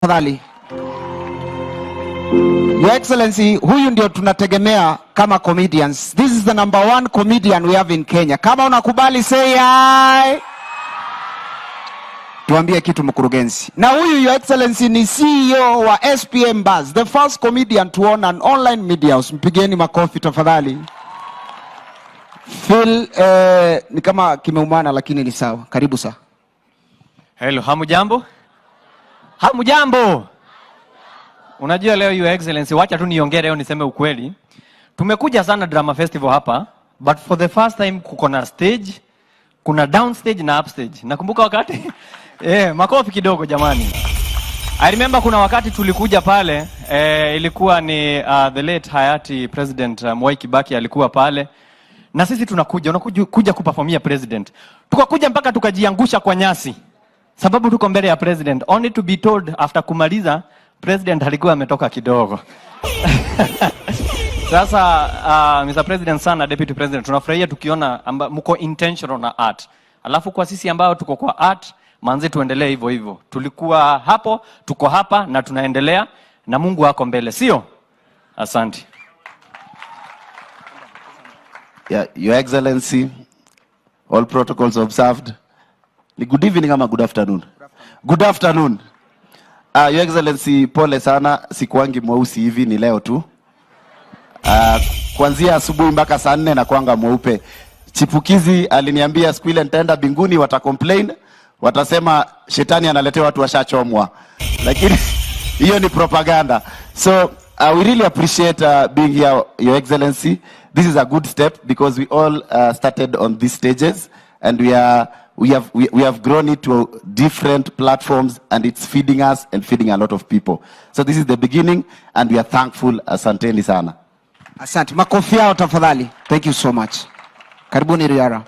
Tafadhali. Your Excellency, huyu ndio tunategemea kama comedians. This is the number one comedian we have in Kenya. Kama unakubali say aye. Tuambie kitu mkurugenzi. Na huyu Your Excellency ni CEO wa SPM Buzz, the first comedian to own an online media house. Mpigeni makofi tafadhali. Phil, ni kama kimeumana lakini ni sawa. Karibu sana. Hello, hamujambo? Hamujambo? Unajua leo Your Excellency, wacha tu niongee leo niseme ukweli. Tumekuja sana Drama Festival hapa, but for the first time kuko na stage, kuna downstage na upstage. Nakumbuka wakati makofi kidogo jamani. I remember kuna wakati tulikuja pale, ilikuwa ni the late hayati President Mwai Kibaki alikuwa pale. Na sisi tunakuja, unakuja kuja kuperformia president. Tukakuja mpaka tukajiangusha kwa nyasi. Sababu tuko mbele ya president, only to be told after kumaliza president alikuwa ametoka kidogo. Sasa Mr. President sana Deputy President, tunafurahia tukiona mko intentional na art. Alafu kwa sisi ambao tuko kwa art, manze tuendelee hivyo hivyo. Tulikuwa hapo, tuko hapa na tunaendelea na Mungu ako mbele, sio? Asante. Yeah, Your Excellency, all protocols observed. Ni good evening ama good afternoon? Good afternoon. Your Excellency, pole sana, sikuangi mweusi hivi, ni leo tu. Kuanzia asubuhi mpaka saa 4 na kuanga mweupe. Chipukizi aliniambia siku ile nitaenda binguni wata complain, watasema shetani analetea watu washachomwa. Lakini hiyo ni propaganda. So we really appreciate being here, Your Excellency. This is a good step because we all started on these stages and we have grown it to different platforms and it's feeding us and feeding a lot of people. So this is the beginning and we are thankful. Asanteni sana. Asante. Makofi yao tafadhali. Thank you so much. Karibuni Riara.